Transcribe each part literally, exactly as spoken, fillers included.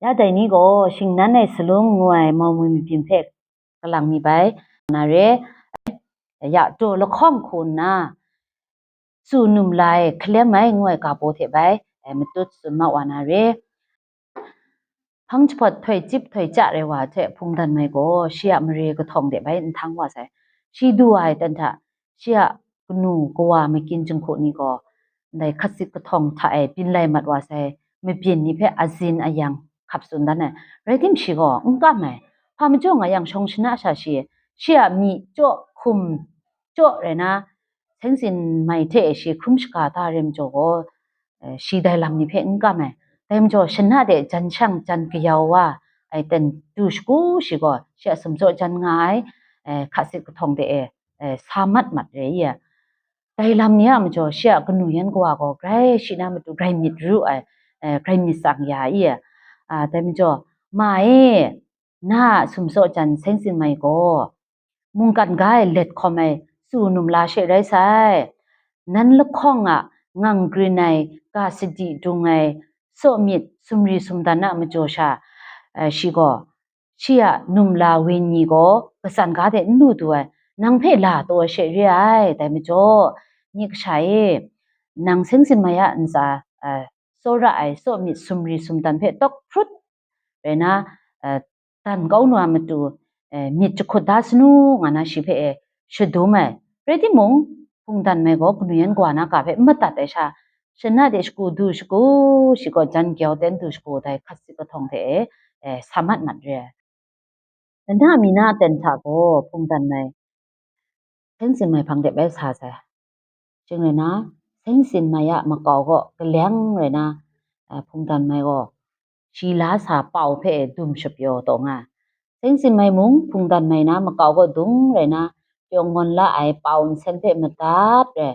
Ya dai ni gaw shingnan ai salung ngu ai mau mi mabyin hpe kalang mi bai, na re, ya daw lahkawng hku nna, tsu num la ai, hkalem ai ngu ai ga baw hte bai, e, matut tsun ma wa na re. Hpang jahpawt htoi chyip htoi chya rai wa hte hpungdan mai gaw shi a mare kahtawng de bai nhtang wa sai. Shi du wa ai ten hta, shi a kanu kawa makyin jinghku ni gaw, ndai hkat sit kahtawng hta e byin lai mat wa sai, mabyin ni hpe azin ayang hkap tsun dan ai. Rai tim, shi gaw n kam ai. Hpa majaw nga yang, shawng shana sha shi, shi a myi chyaw hkum chyaw rai na, Seng Sin Mai hte shi hkrum shaga da re majaw gaw, eh, shi dai lam ni hpe n kam ai. Dai majaw, shana de jan shang jan kayau wa ai ten du shagu shi gaw, shi a sumtsaw jan nga ai, eh, hkat sit kahtawng de e, eh, sa mat mat re i a. Dai lam ni a majaw, shi a kanu yan kawa gaw grai shi na matu grai myit ru ai, eh, grai myit tsang ya i a. Ah, dai majaw, ma e, na a sumtsaw jan Seng Sin Mai gaw, mungkan ga e let hkawm ai tsu num la she rai sai. Nan lahkawng a ngang grin ai, ga sadi dung ai, tsaw myit sumri sumdan a majaw sha, eh, shi gaw, shi a num la wenyi gaw katsan ga de n lu du ai, nang hpe la taw ai she re ai. Dai majaw, nye kasha e, nang Seng Sin Mai a ntsa, eh, tsawra ai tsaw myit sumri sumdan hpe tawk hprut rai na, eh, dan kau nu a matu, eh, myit jahkut da sanu, nga na shi hpe e shadum ai. Rai timung, hpungdan mai gaw kanu yan kawa na ga hpe n madat ai sha, shana de shagu du shagu, shi gaw jan gyau ten du shagu, dai hkat sit kahtawng hte e, eh, sa mat mat re ai. Nna mi na ten hta gaw hpungdan mai Seng Sin Mai hpang de bai sa sai. Shing rai na, Seng Sin Mai a makau gaw kaleng rai na, eh, hpungdan mai gaw shi la sa pau hpe dum shapyaw taw nga. Seng Sin Mai mung hpungdan mai na makau gaw dung rai na, pyawng ngawn la ai pau nsen hpe madat rai,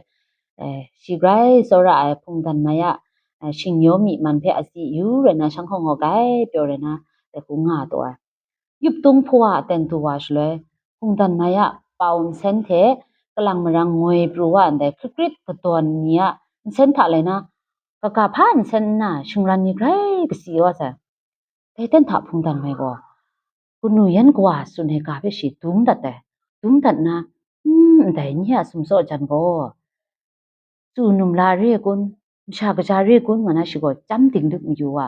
eh, shi grai tsawra ai hpungdan mai a, eh, shingyaw myi man hpe asi yu rai na, shanghkawng gaw grai pyaw rai na, dai hku nga taw ai. Yup tung hpawa a ten du wa shaloi, hpungdan mai a pau nsen hte kalang marang ngoi pru wa ndai hkrit hkrit kadawn ni a nsen hta lai na, kaga hpa nsen nna shingran ni grai kasi wa sai. Dai ten hta hpungdan mai gaw, kanu yan kawa tsun ai ga hpe shi dum dat ai. Dum dat nna, "Hmm, ndai nye a sumtsaw jan gaw, tsu num la re ai kun, masha kaja re ai kun?" nga na shi gaw chyam ding dut mayu wa.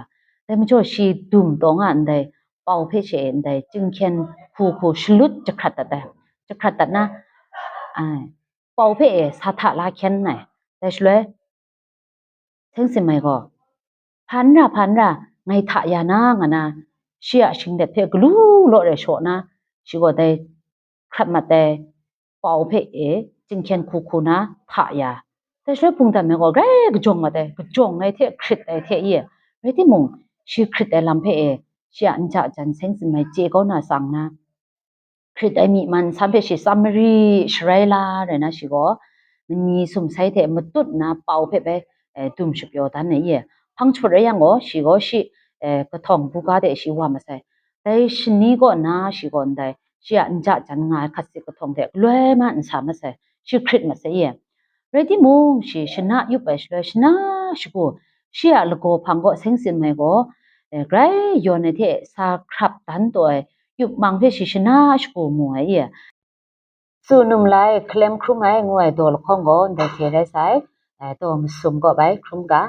Dai majaw shi dum taw nga ndai pau hpe she ndai chyinghkyen hku hku shalut jahkrat dat ai. Jahkrat dat na, ai, pau hpe e sa hta la hkyen ai. Dai shaloi, Seng Sin Mai gaw, "Hpa n ra, hpa n ra, ngai hta ya na," nga na, shi a shinglet hpe galu law rai shaw na, shi gaw dai hkrat mat ai pau hpe e chyinghkyen hku hku na hta ya. Dai shaloi hpungdan mai gaw grai kajawng mat ai, kajawng ai hte hkrit ai hte e, rai timung, shi hkrit ai lam hpe e, shi a nja jan Seng Sin Mai chye kau na tsang na, hkrit ai myi man san hpe shi tsam mari sharai la rai na, shi gaw mani sumsai hte matut nna pau hpe bai, eh, dum shapyaw dan ai e. Hpang jahpawt rai yang gaw, shi gaw shi, eh, kahtawng buga de shi wa masai. Dai shani kaw na shi gaw ndai, shi a nja jan nga ai hkat sit kahtawng hte galoi ma n sa masai, shi hkrit masai e. Rai timung, shi shana yup ai shaloi, shana shagu, shi a lagaw hpang gaw Seng Sin Mai gaw, eh, grai yawn ai hte sa hkrap dan taw ai, yup mang hpe shi shana shagu mu ai e. Tsu num la ai, hkalem hkrum ai ngu ai daw lahkawng gaw ndai hte rai sai, eh, daw masum kaw bai hkrum ga.